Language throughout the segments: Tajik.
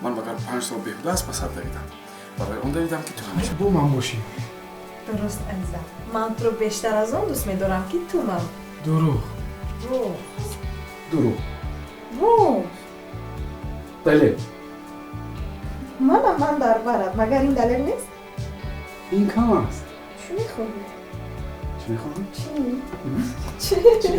Ман магар 5 сол беҳуда аз пасат давидам? Барои он давидам, ки ту ҳамеша бо ман бошӣ. Дуруст, азизам, ман туро бештар аз он дӯст медорам, ки ту ман. Дурӯғ. Рост. Дурӯғ. Рост. Далел. Манам, ман дар барат, магар ин далел нест? Ин кам аст. Чӣ мехоҳӣ? Чӣ мехоҳам? Чӣ? Чӣ?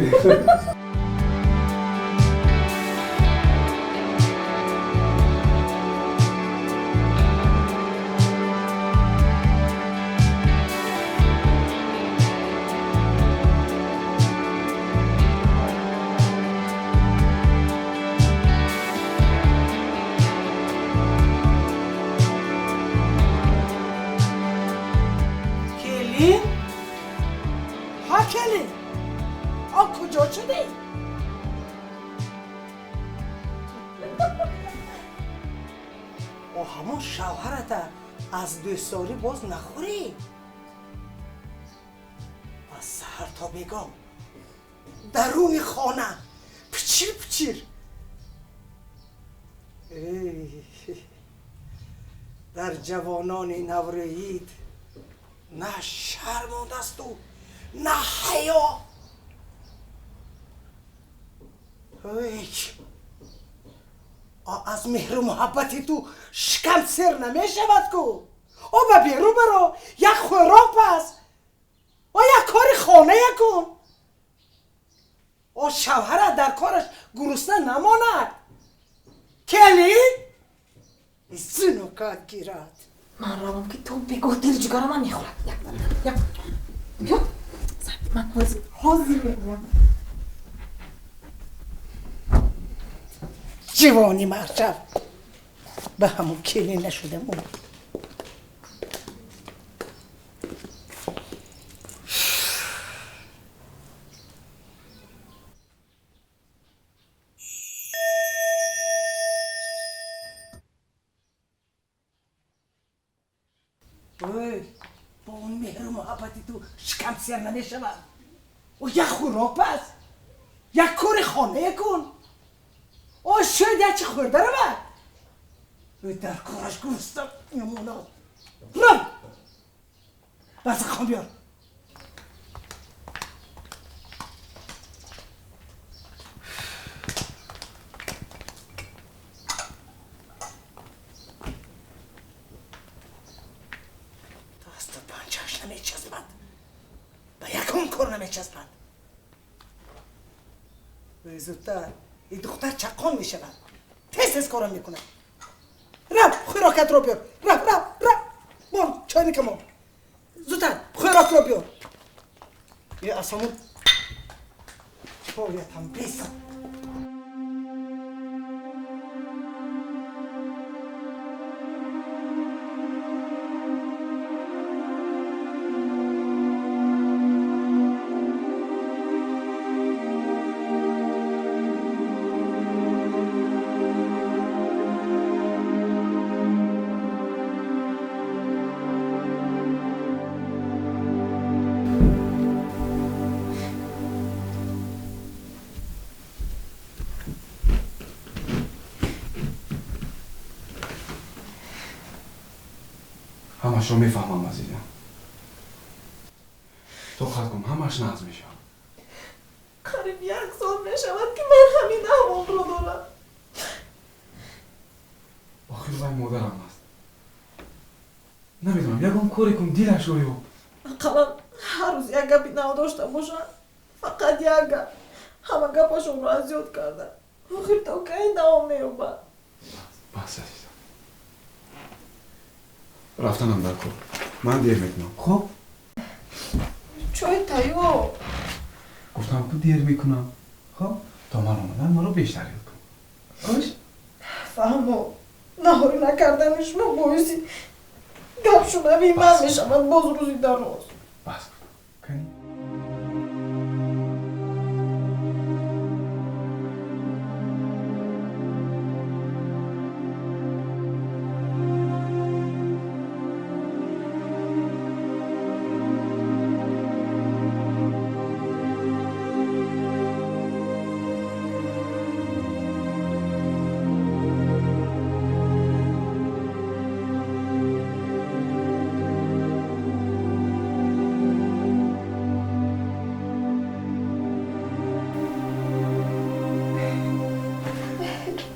Келин? Ҳа, келин, а куҷо шудӣ? О, ҳамон шавҳарата аз дӯстдорӣ боз нахӯрӣ? Аз саҳар то бегоҳ даруни хона пичир пичир. Эй, дар ҷавонони наврӯид на шарм мондасту, на ҳаё. Эй, аз меҳру муҳаббати ту шикам сер намешавад ку. О, ба берун баро, як хӯрок паз, о, як кори хонае кун. О, шавҳарат дар кораш гурусна намонад. Келин, зинокат гирад. Ман равам, ки то бегоҳ дили ҷигара ман мехӯрад. Як як як, ман ҳозир ҳозир мегӯям. Ҷивони маршаб ба ҳамон келин нашудам. Ой, бо он меҳру муҳаббати ту шикам сер намешавад. О, як хӯрок паз, як кори хонае кун. О, шояд як чи хӯрда равад. Ой, дар кораш гурусна мемонад. Рав, дастархон биёр. Дасту панҷааш намечаспад, ба ягон кор намечаспад. Ой, зудтар, ин духтар чаққон мешавад, тез тез корам мекунад. Рав, хӯрокатро биёр. Рав, рав, рав, мон чойника мон. Зудтар хӯрокро биёр. Е, аз ҳамон чоятам бесам. Ҳамашро мефаҳмам, азизам. Тоқат кун, ҳамаш нағз мешавад. Қариб як сол мешавад, ки ман ҳамин аҳволро дорам. Охир вай модарам аст. Намедонам, ягон коре кун, дилашро ёб. Ақаллан ҳар рӯз як гапи нав дошта бошанд, фақат як гап. Ҳама гапашонро аз ёд карда. Охир то кай давом меёбад? Бас, азизам, рафтанам дар кор, ман дер мекунам, хуб? Чой тайёр. Гуфтам ку, дер мекунам. Хуб, то ман омадан маро бештар ёд кун, хуш? Фаҳмо, наҳорӣ накардани шумо боиси гапшунавии ман мешавад боз рӯзи дароз. Бас кани.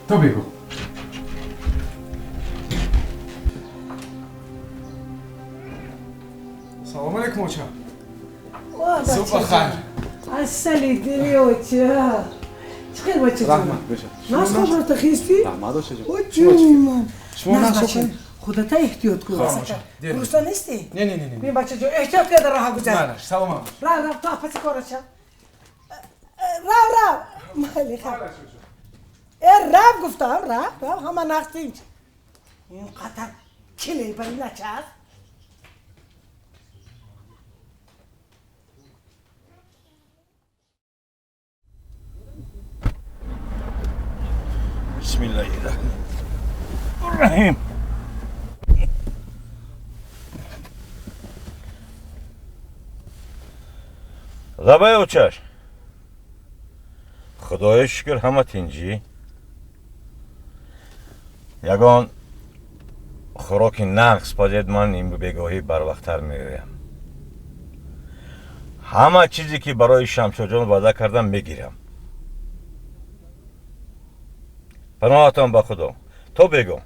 То бегу. Салом алейкум, оча. Субҳ бахайр. Асали дили оча. Чӣ хел бача? Раҳмат беша. Нас хабарта хисти? Раҳмат оча ҷон. Оҷуни ман. Шумо нас бача. Худата эҳтиёт кун. Руста нести? Не, не, не, не. Бин бача ҷон, эҳтиёт карда роҳа гузар. Манаш, салом. Рав, рав, то апаси кор оча. Рав, рав. Майли хаб. Рав гуфтам, рав, рав, ҳама нақс ин қадар киле бари нача аст. Бисмиллаҳир-раҳмонир-раҳим. Лабай очаш. Худоё шукр, ҳама тинҷӣ. Ягон хӯроки нақс пазед, ман ин бегоҳӣ барвақттар меоям. Ҳама чизе ки барои Шамшоҷон ваъда кардам мегирам. Паноҳатон ба Худо. То бегоҳ.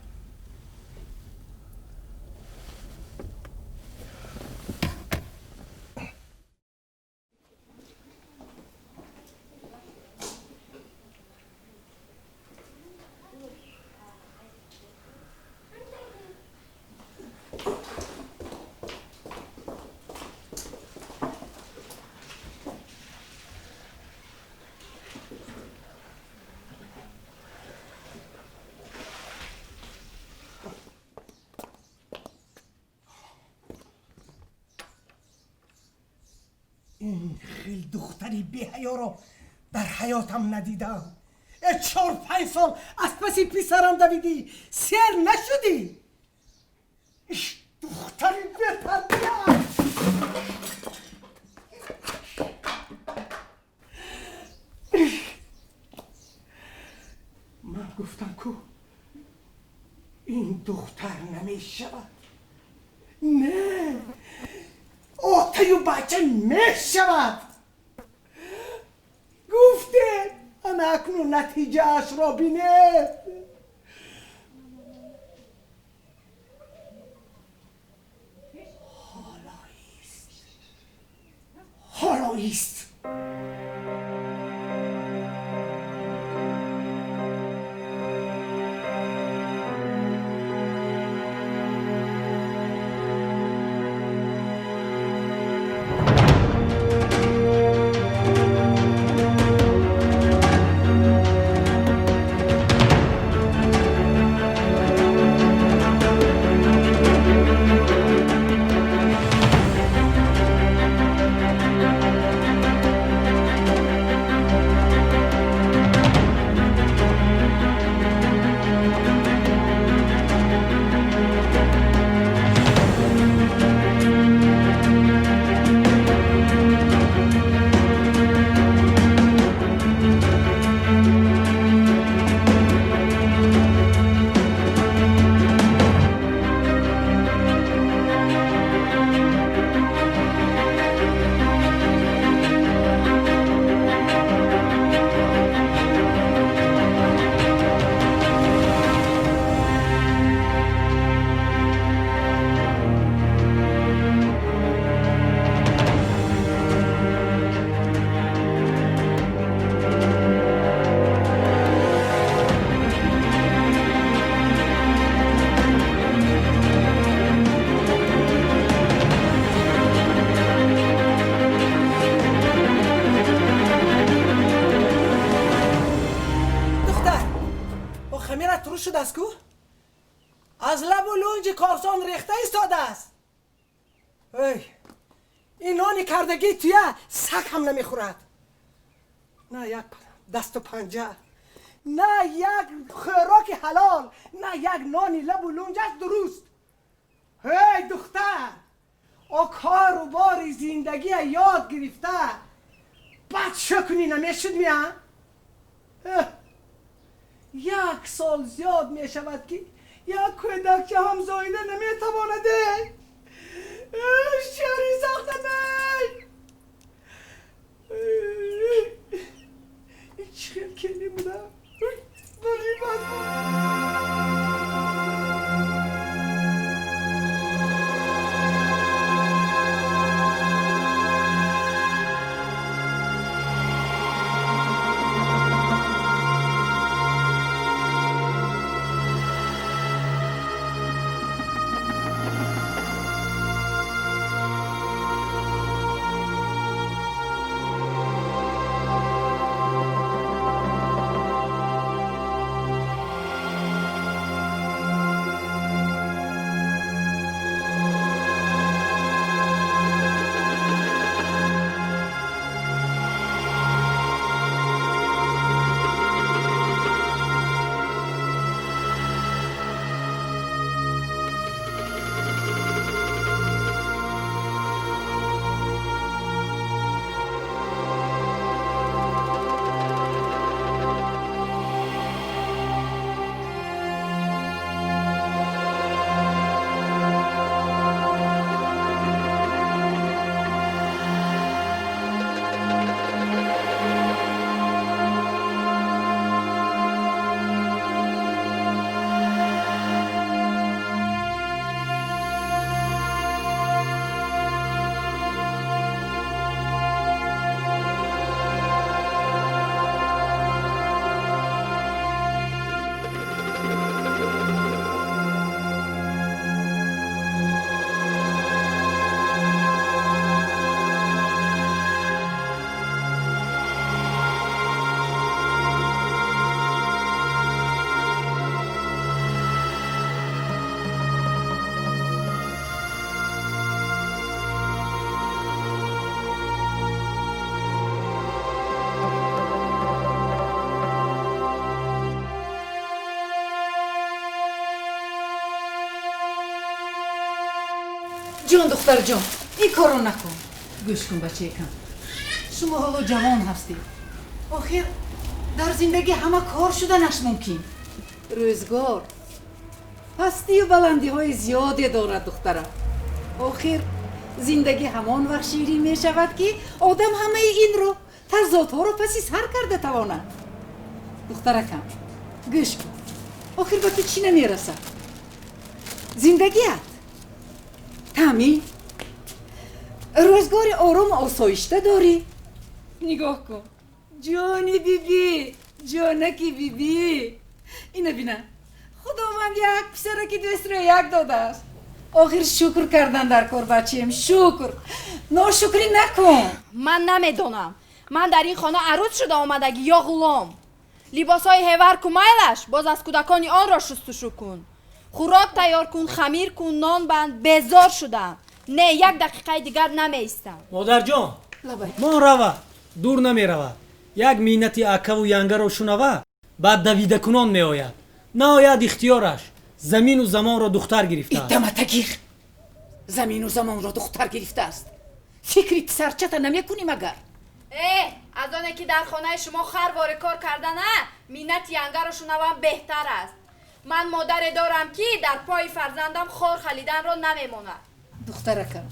Ин хел духтари беҳаёро дар ҳаётам надидам. 4-5 сол аз паси писарам давидӣ, сер нашудӣ. Иш духтари бетарбия. Ман гуфтам ку ин духтар намешавад. Не, отаю бача мешавад. Гуфте, ана акнун натиҷаашро бинед. Ҳоло ист, ҳоло ист. Шудааст ку? Аз лабу лунҷи корсон рехта истодааст. Эй, ин нони кардагии туя саг ҳам намехӯрад. На як дасту панҷа, на як хӯроки ҳалол, на як нони лабу лунҷаш дуруст. Эй духтар, о кору бори зиндагия ёд гирифта бад шо кунӣ намешуд мия? Як сол зиёд мешавад ки як кӯдакча ҳам зоида наметавонад. Шари сохтамей. Чӣ хел келин будам. Вале бадбахт. Ҷон, духтарҷон, ин корро накун. Гӯш кун, бачаекам, шумо ҳоло ҷавон ҳастед. Охир дар зиндагӣ ҳама кор шуданаш мумкин. Рӯзгор пастию баландиҳои зиёде дорад, духтарам. Охир зиндагӣ ҳамон вақт ширин мешавад, ки одам ҳамаи инро, тазодҳоро паси сар карда тавонад. Духтаракам, гӯш кун, охир ба ту чӣ намерасад? Зиндагиат таъмин, рӯзгори орому осоишта дорӣ. Нигоҳ кун, ҷони бибӣ, ҷонаки бибӣ, ина бина, худованд як писараки дӯстро як додааст. Охир шукр кардан дар кор, бачаем, шукр. Ношукрӣ накун. Ман намедонам, ман дар ин хона арӯс шуда омадагӣ ё ғулом. Либосҳои ҳевар кумайлаш, боз аз кӯдакони онро шустушу кун, хӯрок тайёр кун, хамир кун, нон банд. Безор шудам. Не, як дақиқаи дигар намеистам. Модарҷон, мон равад, дур намеравад. Як миннати акаву янгаро шунава, баъд давидакунон меояд. Наояд, ихтиёраш. Замину замонро духтар гирифтааст. Иддаматагир, замину замонро духтар гирифтааст. Фикри писарчата намекунӣ магар? Э, аз оне ки дар хонаи шумо харвори кор кардана, миннати янгаро шунавам беҳтар аст. Ман модаре дорам, ки дар пои фарзандам хор халиданро намемонад. Духтаракам,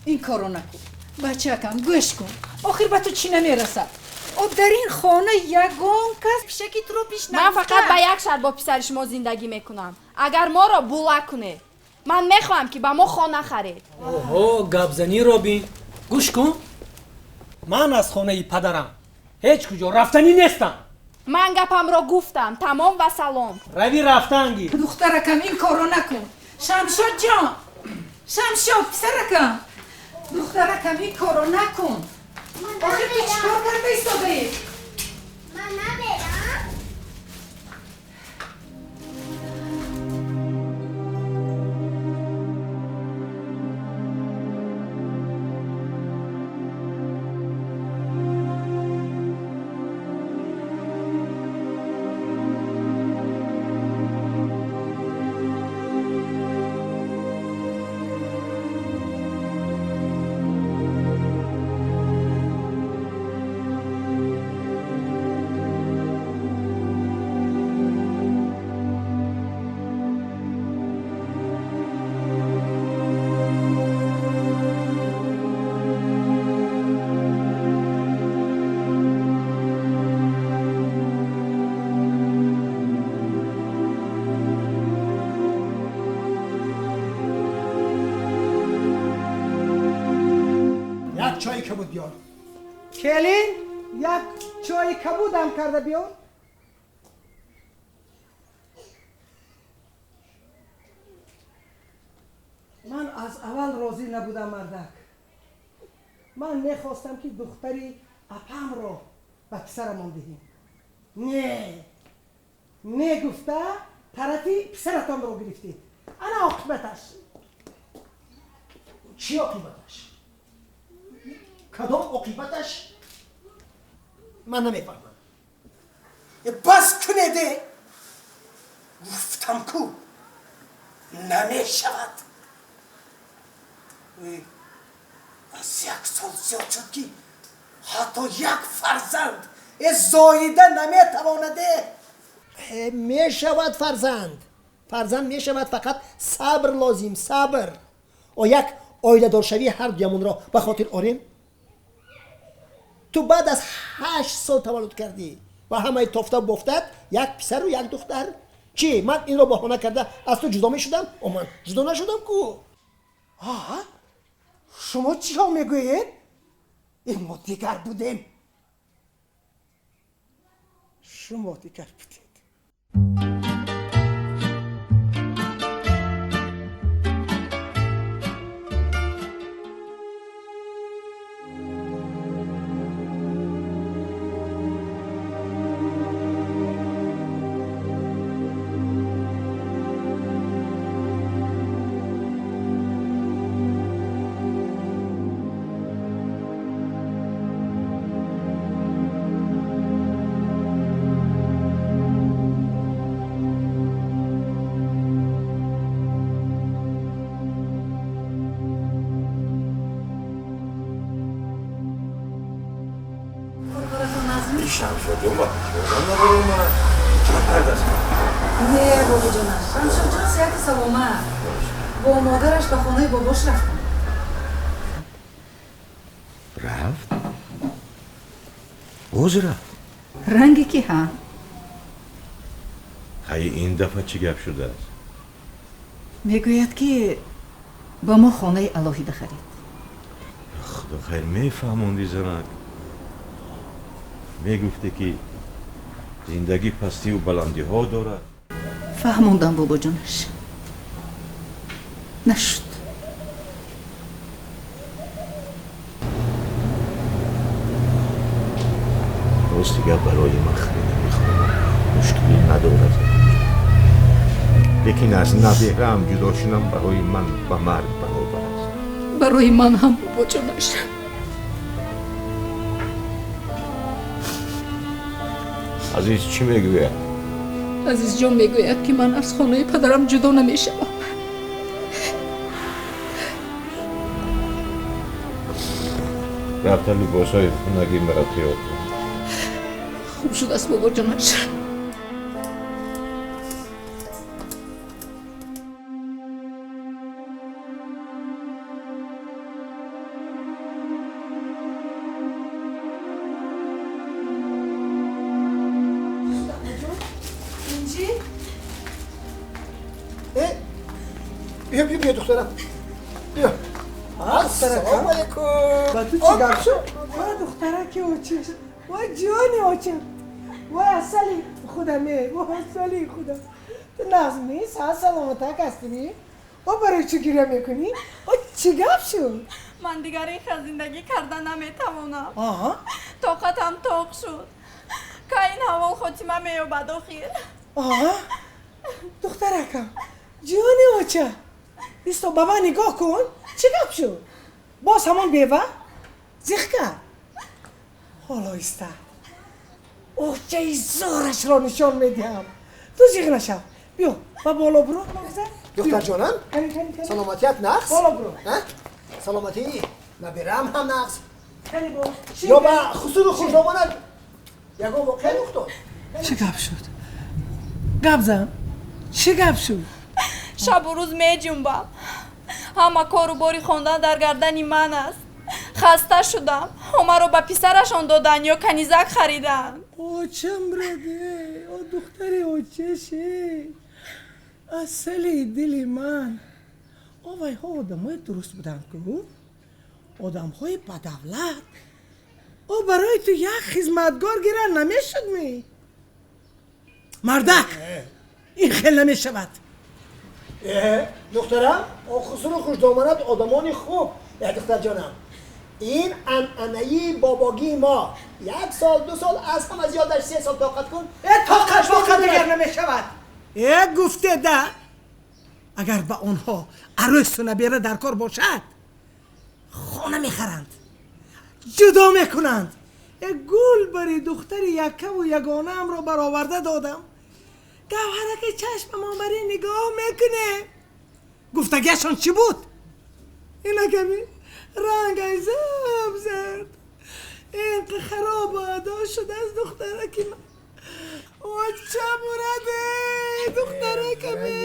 ин корро накун. Бачаакам, гӯш кун, охир ба ту чӣ намерасад? О, дар ин хона ягон кас пишаки туро пиш Ман фақат ба як шарт бо писари шумо зиндагӣ мекунам: агар моро була кунед. Ман мехоҳам, ки ба мо хона харед. Оҳо, гапзанӣ робин. Гӯш кун, ман аз хонаи падарам ҳеҷ куҷо рафтанӣ нестам. Ман гапамро гуфтам, тамом ва салом. Рави, рафтанги. Духтаракам, ин корро накун. Шамшод ҷон, Шамшод писаракам, духтаракам, ин корро накун. Охир ту чӣ кор карда истодаӣ? Ман намерам. Як чойи кабуд биёр. Келин, як чойи кабудам карда биёр. Ман аз аввал розӣ набудам, мардак. Ман мехостам, ки духтари апамро ба писарамон диҳем. Не, не гуфта тарафи писаратонро гирифтед. Ана оқибаташ. Чӣ оқибаташ? Кадом оқибаташ? Ман намефаҳмам. Бас кунеде! Гуфтам ку, намешавад. Аз як сол зиёд шуд, ки ҳатто як фарзанд зоида наметавонаде. Мешавад фарзанд. Фарзанд мешавад, фақат сабр лозим, сабр. О як оиладоршавии ҳар дуямонро ба хотир орем. Ту баъд аз 8 сол таваллуд кардӣ ва ҳамаи тофта бофтат як писару як духтар. Чӣ, ман инро баҳона карда аз ту ҷудо мешудам? О, ман ҷудо нашудам ку. Шумо чиҳо мегӯед? Мо дигар будем, шумо дигар будед. Шамшоҷон ба ёдам надорам, мана чӣ кардааст? Не, бобоҷонам, Шамшоҷон сиҳату саломат, бо модараш ба хонаи бобош рафтам. Рафт? Боз рафт? Ранге ки ҳа. Ҳай, ин дафъа чӣ гап шудааст? Мегӯяд, ки ба мо хонаи алоҳида харид. Худо хайр, мефаҳмонди занак, мегуфте, ки зиндагӣ пастиву баландиҳо дорад. Фаҳмондам, бобоҷонаш, нашуд. Рости гап, барои ман харидани хона мушкилӣ надорад, лекин аз набераам ҷудо шунам барои ман ба марг баробар аст. Барои ман ҳам, бобоҷонаш. Азиз чӣ мегӯяд? Азизҷон мегӯяд, ки ман аз хонаи падарам ҷудо намешавам. Рафта либосҳои хунагӣ маро тиёр кун. Хуб шудааст, бобоҷонаш. Инҷи. Бیا, бیا, بیا духтарам, бیا. Ассалому алайкум. Ба ту чӣ гап шуд? Ва духтараки очиш, ва ҷони очам, ва асали худаме, ва асали худам. Ту нағз нест? Ҳа, саломатак ҳастӣ? Ва барои чӣ гиря мекунӣ? Ва чӣ гап шуд? Ман дигар ин хел зиндагӣ карда наметавонам. Тоқатам тоқ шуд. Кай ин ҳавол хотима меёбад охир? Духтаракам, ҷони оча, исто, ба ман нигоҳ кун. Чӣ гап шуд? Боз ҳамон бева зиқ кард? Ҳоло иста, очаи зорашро нишон медиҳам. Ту зиқ нашав, биё, ба боло буро. Духтарҷонам, саломатият нағз? Боло буро. Саломатии набираам ҳам нағз? Ё ба хусуру хушомонат ягон воқеа рух дод? Чӣ гап шуд? Гап зан, чӣ гап шуд? Шабу рӯз меҷунбам, ҳама кору бори хондан дар гардани ман аст. Хаста шудам. Ҳомаро ба писарашон доданд ё канизак хариданд. Очам раде, о духтари очаше, асали дили ман. Овайҳо одамои дуруст буданд ку. Одамҳои бадавлат о барои ту як хизматгор гира намешуд ми? Мардак, ин хел намешавад. Духтарам, хусуру хушдоманат одамони хуб. Духтарҷонам, ин анъанаи бобогии мо. 1 сол, 2 сол, аз ҳама зиёдаш 3 сол тоқат кун. Тоқат боқат дигар намешавад. Гуфте да, агар ба онҳо арӯсу набера дар кор бошад, хона мехаранд, ҷудо мекунанд. Гул бари духтари яккаву ягонаамро бароварда додам. Гавҳараки чашмамон бари нигоҳ мекунем. Гуфтагиашон чӣ буд? Инаками рангай заб зард. Инқа харобу адо шудааст духтараки ман. Оча мураде, духтараками.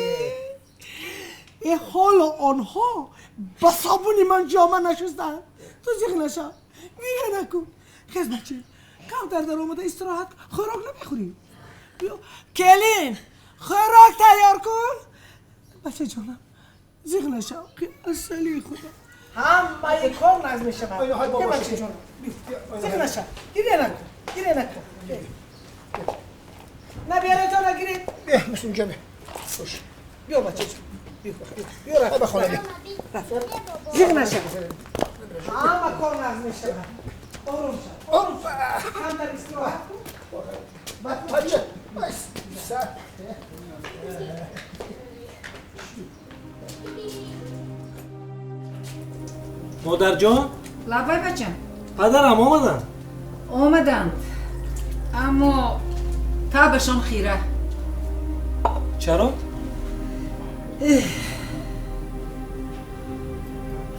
Ҳоло онҳо ба собуни ман ҷома нашустанд. Ту зиқ нашав, гиря накун. Хез бача, камтар даромада истироҳат, хӯрок намехӯрӣ. Келин, хӯрок тайёр кун. Бача ҷонам, зиқ нашав, асали худо. Ҳамаи кор нағз мешавад. Бача ҷонам, зиқ нашав, гиря накун, гиря накун. Набера ҷона гиред. Инҷа бе. Биё бача ҷон. Биё рафт. Зиқ нашав. Ҳама кор нағз мешавад. Ором шав, ором шав. Камтар истироҳат кун. Бача, модарҷон? Лабай бачам. Падарам омаданд? Омаданд, аммо табашон хира. Чаро?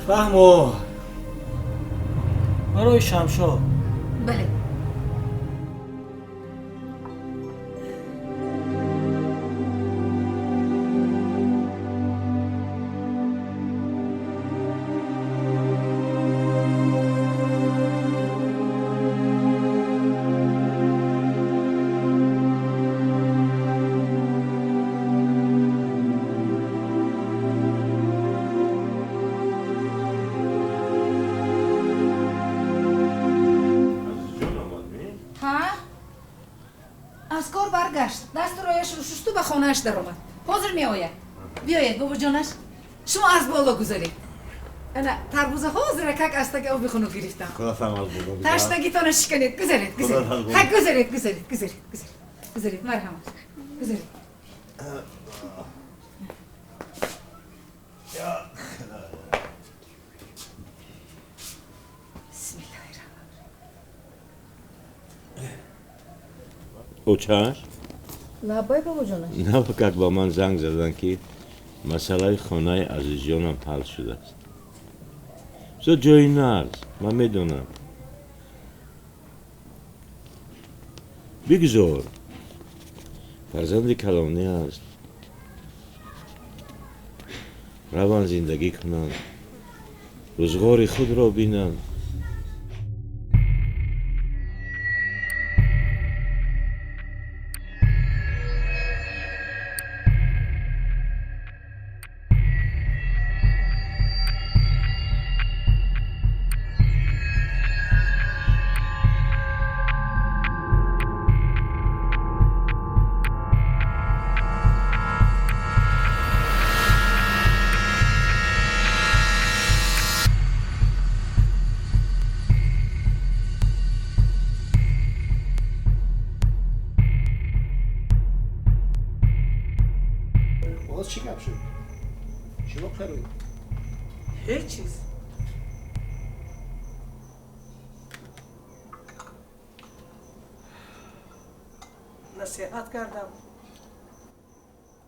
Фаҳмо. Барои Шамшод. Бале. Шушту ба хонааш даромад. Ҳозир меояд. Биёед, бобоҷонаш. Шумо аз боло гузаред. Ана тарбуза ҳозира как аз таги оби хунук гирифтам. Худатам аз боло гузар. Таштагитона шиканед. Гузаред, гузаред. Ха, гузаред, гузаред, гузаред, гузаред. Гузаред, марҳамат. Гузаред. Очаш? Лабай бобоҷонаш. Навакак ба ман занг заданд, ки масъалаи хонаи азизҷонам ҳал шудааст. Зо ҷои нағз, ман медонам. Бигзор. Фарзанди калонӣ аст. Раванд зиндагӣ кунанд, рӯзғори худро бинанд. Чӣ гап шуд? Чӣ воқеа рӯй? Ҳеҷ чиз. Насиҳат кардам,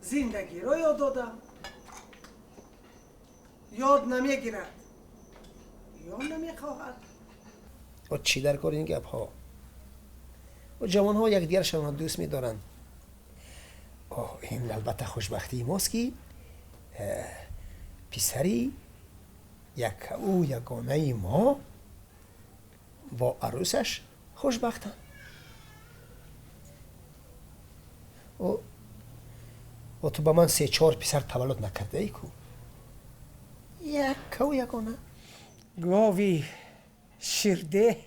зиндагиро ёд додам. Ёд намегирад ё намехоҳад. Чӣ дар кор ин гапҳо? Ҷавонҳо якдигаршонро дӯст медоранд. Ин албатта хушбахтии мост, ки писари яккаву ягонаи мо бо арӯсаш хушбахтанд. Ту ба ман 3-4 писар таваллуд накардаӣ ку? Яккаву ягона. Гови ширдеҳ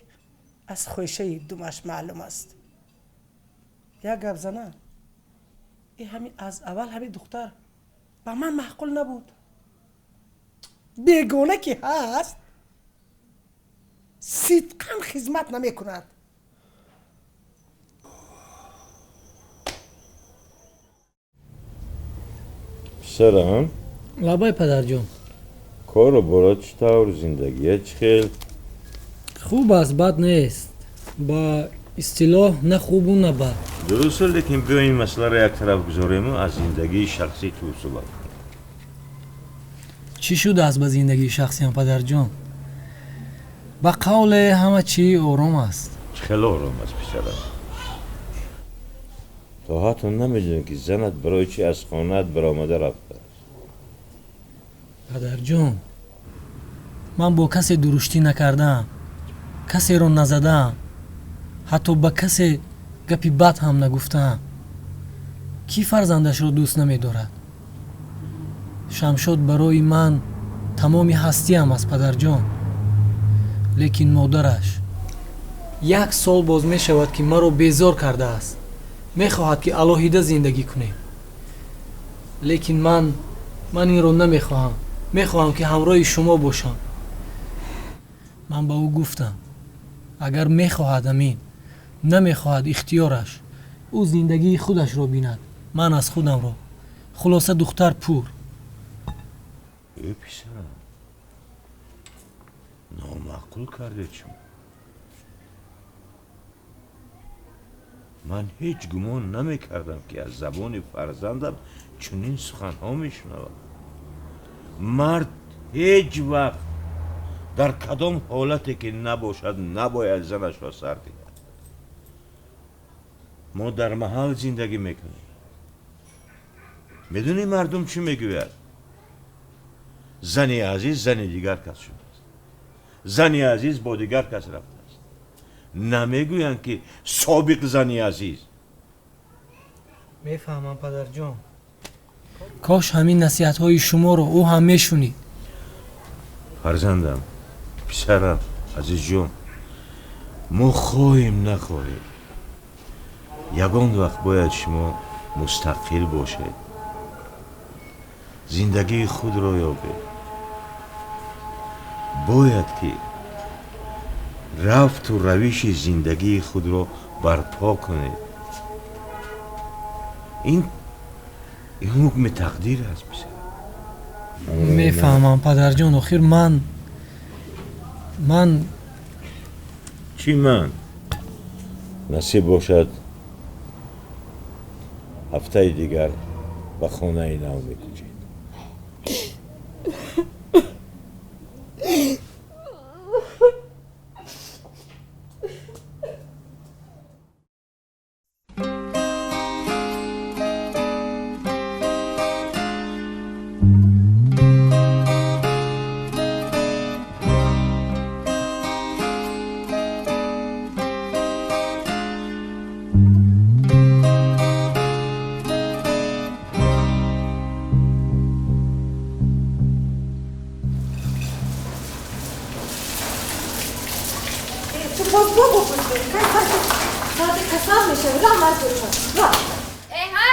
аз хӯшаи думаш маълум аст. Як гап зана, э ҳами аз аввал ҳами духтар ба ман маъқул набуд. Бегона ки ҳаст, сидқан хизмат намекунад. Писарам? Лабай, падарҷон. Кору боро чӣ тавр, зиндагия чӣ хел? Хуб аст, бад нест. Ба истилоҳ, на хубу на бад. Дуруст, лекин биё ин масъаларо як тараф гузорему аз зиндагии шахсии ту суҳбат кунем. Чӣ шудааст ба зиндагии шахсиям, падарҷон? Ба қавле, ҳама чӣ ором аст. Чӣ хеле ором аст, писарам? То ҳатто намедонӣ, ки занат барои чӣ аз хонаат баромада рафтааст. Падарҷон, ман бо касе дуруштӣ накардаам, касеро назадаам, ҳатто ба касе гапи бад ҳам нагуфтаам. Кӣ фарзандашро дӯст намедорад? Шамшод барои ман тамоми ҳастиам аст, падарҷон. Лекин модараш як сол боз мешавад, ки маро безор кардааст. Мехоҳад, ки алоҳида зиндагӣ кунем, лекин ман инро намехоҳам. Мехоҳам, ки ҳамроҳи шумо бошам. Ман ба ӯ гуфтам, агар мехоҳад, амин, намехоҳад, ихтиёраш. Ӯ зиндагии худашро бинад, ман аз худамро. Хулоса, духтар пур. Э, писарам, номаъқул кардед шумо. Ман ҳеҷ гумон намекардам, ки аз забони фарзандам чунин суханҳо мешунавам. Мард ҳеҷ вақт дар кадом ҳолате ки набошад, набояд занашро сар диҳад. Мо дар маҳал зиндагӣ мекунем. Медонӣ, мардум чӣ мегӯяд? Зани азиз зани дигар кас шудааст, зани азиз бо дигар кас рафтааст. Намегӯянд, ки собиқ зани азиз. Мефаҳмам, падарҷон. Кош ҳамин насиҳатҳои шуморо ӯ ҳам мешунид. Фарзандам, писарам, азизҷон, мо хоҳем нахоҳем, ягон вақт бояд шумо мустақил бошед, зиндагии худро ёбед. Бояд ки рафту равиши зиндагии худро барпо кунед. Ин ҳукми тақдир аст, писар. Мефаҳмам, падарҷон. Охир ман Чӣ ман? Насиб бошад, ҳафтаи дигар ба хонаи нав мекӯчед. Ту боз бобо пурсид. Кай саати касал мешавӣ, ра мазбуршав, ра. Э, ҳа,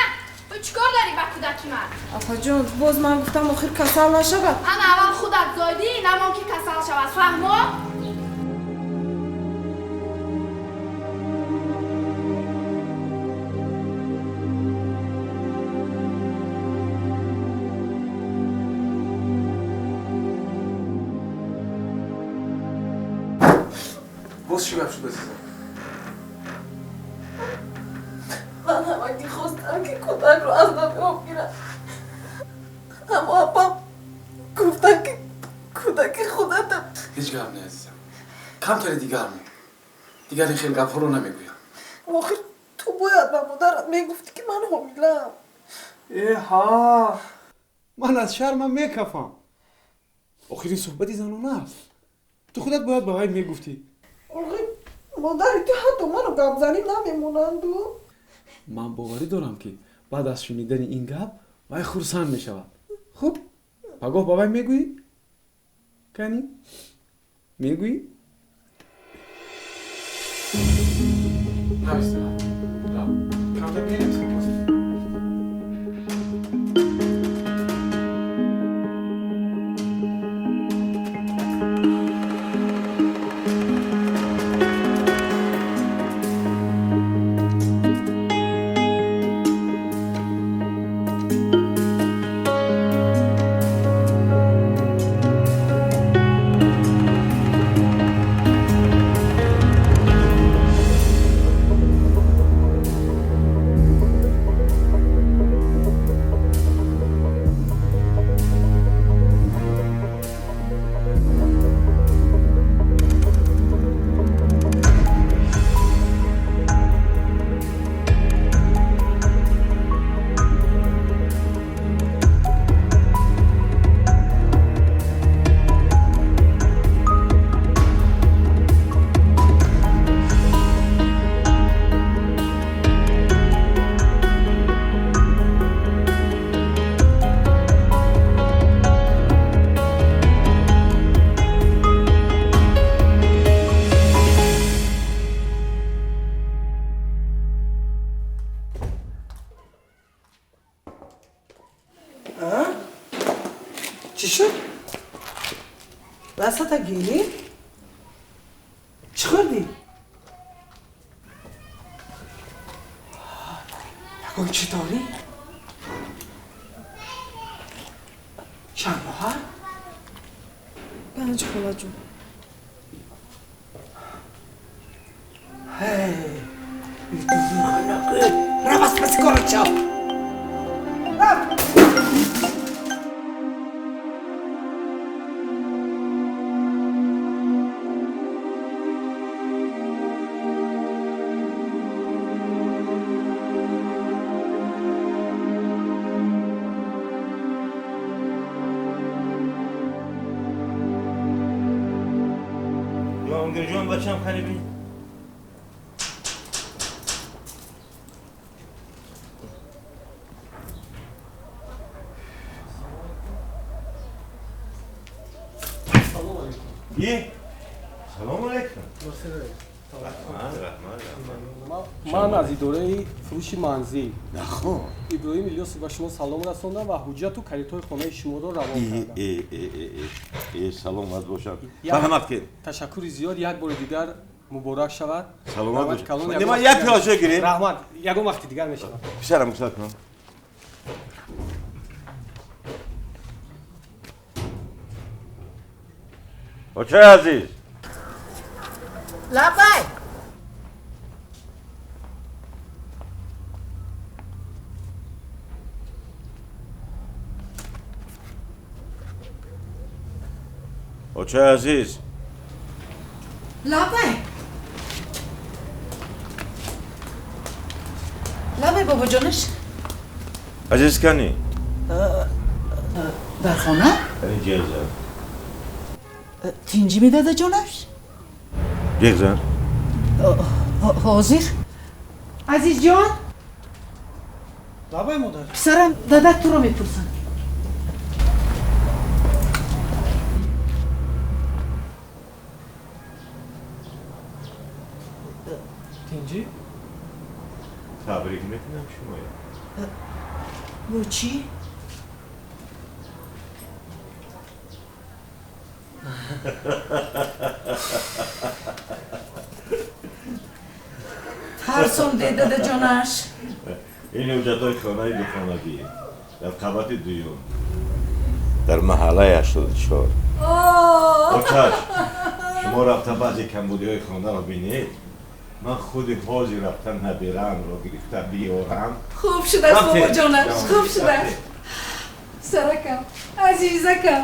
ту чӣ кор дорӣ ба кӯдаки ман? Апаҷон, боз ман гуфтам, охир касал нашавад. Ана аввал худат зойдӣ, намон ки касал шавад, фаҳмо? Боз чӣ гап шуд, азизам? Ман ҳамагӣ хостам, ки кӯдакро аз ман бигирад, аммо апам гуфтанд, ки кӯдаки худатам. Ҳеҷ гап не, азизам, камтаре дигар мо дигар ин хел гапҳоро намегӯям. Охир ту бояд ба модарат мегуфтӣ, ки ман ҳомилаам. Э ҳа, ман аз шармам мекафам. Охир ин суҳбати занона аст. Ту худат бояд ба вай мегуфтӣ. Охир модари ту ҳатто маро гапзанӣ намемонанду. Ман боварӣ дорам, ки баъд аз шунидани ин гап вай хурсанд мешавад. Хуб, пагоҳ ба вай мегӯӣ? Кани? Мегӯӣ? Чӣ шуд? Дастата гирӣ? Чӣ хӯрдӣ? Ягон чӣ дорӣ? Чанд моҳа? 5 холаҷон. Ҳей, рав аз паси корат шав! Рав! جان بچم خریبی؟ سلام علیکم. سلام علیکم. Ман аз идораи фурӯши манзил нахо Иброҳим Илёсов ба шумо салом расондам ва ҳуҷҷату калидҳои хонаи шуморо равон кардам. Саломат бошад. Марҳамат кунед. Ташаккури зиёд, як бори дигар муборак шавад. Саломат бошад. Ман як пиёлаша гирем. Раҳмат, ягон вақти дигар мешавад. Писарам рухсат кунам. Очаи азиз. Лабай. Очаи азиз. Лабай. Лабай бобоҷонаш. Азиз кани? Дар хона? Ҷеза. Тинҷӣ медада ҷонаш? Ҷеза. Ҳозир. Азизҷон? Лабай модар. Писарам дадат туро мепурсанд. Тинҷӣ? Табрик мекунам шумоя. Бо чӣ? Тарсонде дадаҷонаш. Ин ҳуҷҷатҳои хонаи духонагӣ дар қабати дуюм дар маҳаллаи 84. Очаш, шумо рафта баъзе камбудиҳои хонаро бинед. Ман худи ҳозир рафта набираамро гирифта биёрам. Хуб шудааст бобоҷонаш, хуб шудааст. Саракам, азизакам,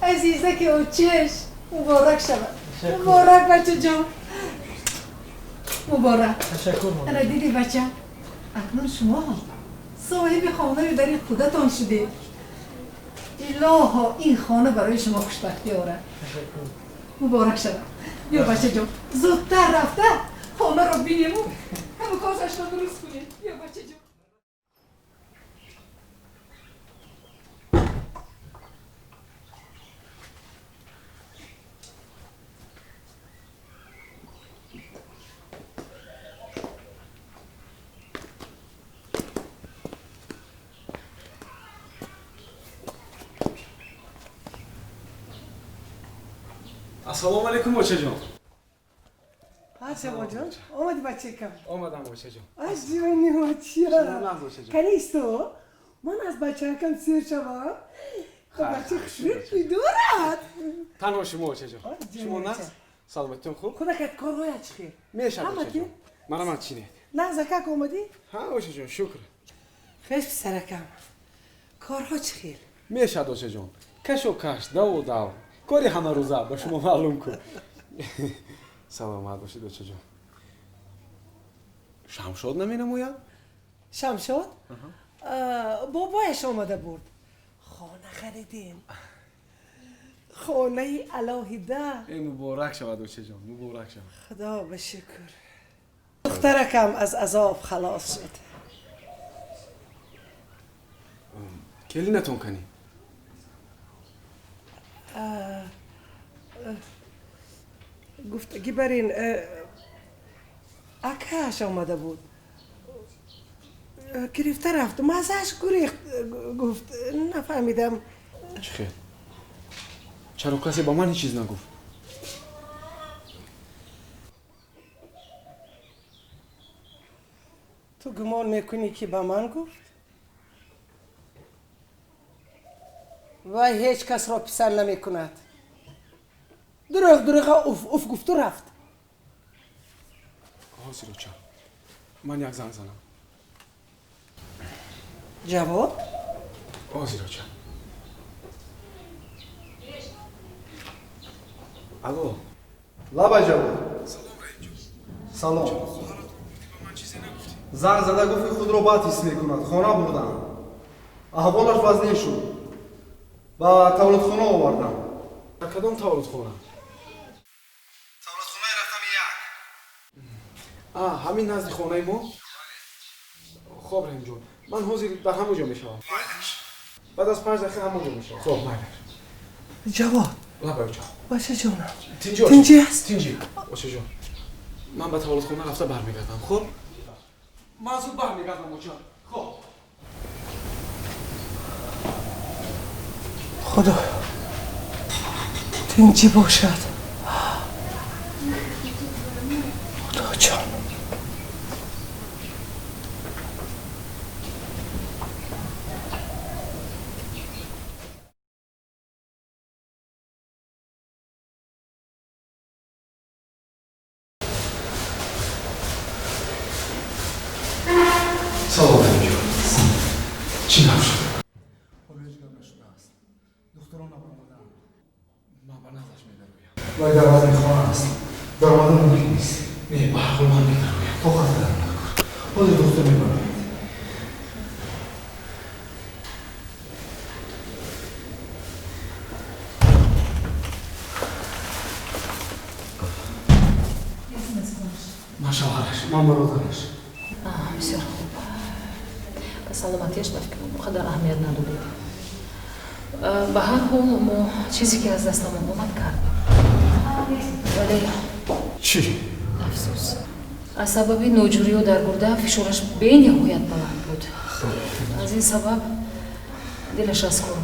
азизаки очеш, муборак шавад. Муборак бачаҷон. Муборак. Ташаккур модар. Ана диди бача, акнун шумо соҳиби хонаю дари худатон шудед. Илоҳо ин хона барои шумо хушбахтӣ орад. Муборак шавад. Биё бачаҷон, зудтар рафта хонаро бинему ҳама косашро дуруст кунем. Биё бачаҷон. Ассалому алайкум, очаҷон. Ҷаводҷон, омади, бачакам? Омадам, очаҷон. Аш ҷони оча, канисто, ман аз бачакам сер шавам. Бача хушрӯй дорад. Танҳо шумо, очаҷон. Шумо нағз, саломатитон хуб? Худакат, корҳоят чӣ хел? Мешавад, очаҷон. Марамат чинед. Нағз, акак, омадӣ? Ҳа, очаҷон, шукр. Хеш, писаракам, корҳо чӣ хел? Мешавад, очаҷон, кашу каш, даву дав, кори ҳамарӯза ба шумо маълум кун. Саломат бошед, очаҷон. Шамшод наменамояд? Шамшод бобояш омада бурд. Хона харидем, хонаи алоҳида. Э, муборак шавад, очаҷон, муборак шавад. Худо ба шукр, духтаракам аз азоб халос шуд. Келинатон канӣ? Гуфтагӣ бар ин, акааш омада буд, гирифта рафт, маззааш гурехт, гуфт, нафаҳмидам. Чӣ хел? Чаро касе ба ман ҳеҷ чиз нагуфт? Ту гумон мекунӣ, ки ба ман гуфт? Вай ҳеҷ касро писанд намекунад. Дурӯғ дурӯға уф уф гуфту рафт. Ҳозир, оча, ман як занг занам. Ҷавод. Ҳозир, оча. Алло. Лаба, Ҷавод. Салом, Раҳимҷон. Салом. Ба ман чизе нагуфтӣ. Занг зада гуфт, ки худро бад ҳис мекунад, хона бурдам, аҳволаш вазнин шуд, ба тавлидхона овардам. Дар кадом тавлидхона? Тавлидхонаи рақами як. А, ҳамин назди хонаи мо? Хоб, Раҳимҷон, ман ҳозир дар ҳамон ҷо мешавам. Баъд аз 5 дақиқа ҳамон ҷо мешавам. Хоб, майлаш. Ҷавод. Лабай, оча. Бачаҷонам. Тинҷи. Тинҷи аст? Тинҷи, очаҷон. Ман ба тавлидхона рафта бармегардам. Хоб, ман зуд бармегардам, оча, хоб. Худо, тинҷӣ бошад. Худоҷон. Салом, Раҳимҷон. Чӣ гап шуд? Ҳоло ҳеҷ гап нашудааст, духтурон набаромадаанд. Ман ба наздаш медароям. Вай дар вазнихона аст, даромадан мумкин нест. Не, ба ҳар ҳол ман медароям. Тоқат кардан накун, ҳозир духтур мебарояд. Ман шавҳараш. Ман бародараш. Бисёр хуб. Ба саломатиаш, ба фикрам, он қадар аҳамият надодед. Ба ҳар ҳол, мо чизе ки аз дастамон омад, кардем, вале Чӣ? Афсӯс, аз сабаби ноҷӯриё дар гурда фишораш бениҳоят баланд буд. Аз ин сабаб дилаш аз кор